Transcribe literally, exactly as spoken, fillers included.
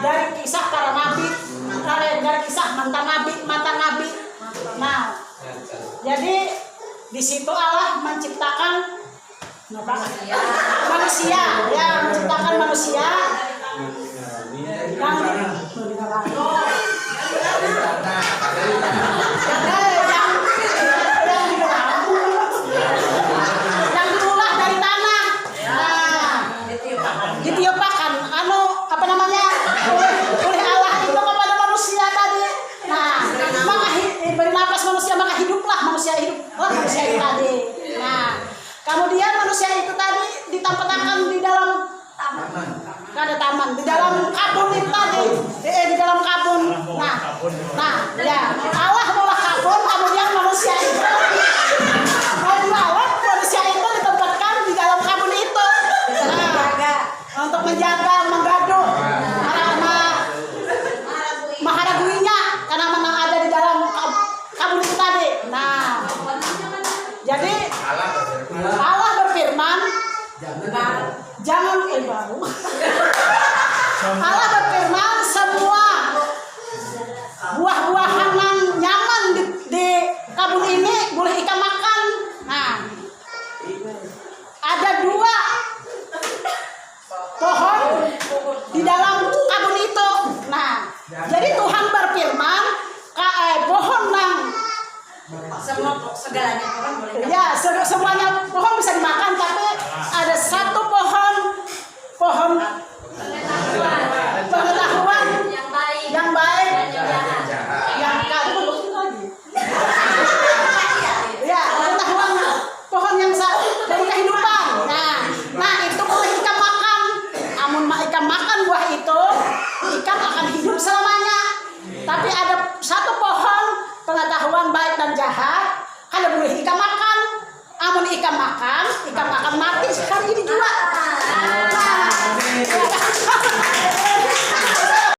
Dari kisah para nabi, dari, dari kisah mantan nabi, mantan nabi. Nah, jadi di situ Allah menciptakan manusia, ya, menciptakan manusia yang yang yang diulah dari tanah. Nah, ditiupakan, anu, apa namanya, oleh, oleh Allah itu kepada manusia tadi. Nah, maka hi- beri nafas manusia, maka hiduplah manusia, hiduplah manusia itu tadi. Nah, kemudian manusia itu tadi ditempatkan di dalam, nggak ada taman, di dalam kabun itu tadi. Eh, di dalam kabun. Nah, nah, ya, Allah maulah kabun, kemudian manusia itu mau dibawa manusia itu ditempatkan di dalam kabun itu. Nah, untuk menjaga, menggaduh, ma- ma- maharaguinya karena memang ada di dalam kab- kabun itu tadi. Nah, jadi Allah berfirman, jangan, eh, bau. Allah berfirman, semua buah-buahan yang nyaman di, di kabun ini boleh ikam makan. Nah, ada dua pohon di dalam kabun itu. Nah, jadi Tuhan berfirman, ka, eh, pohon nang, semua po- segalanya pohon boleh. Ya, se- semuanya pohon bisa dimakan, tapi ada satu pohon, pohon pengetahuan yang baik, yang baik, yang jahat, yang kagum lagi. Ya, pengetahuan pohon yang sa- dari kehidupan. Nah, nah, itu boleh ikam makan. Amun ma- ikam makan buah itu, ikam akan hidup selamanya. Tapi ada satu pohon pengetahuan baik dan jahat, kada boleh ikam makan. Amun ikam makan, ikam akan mati hari ini juga. Nah,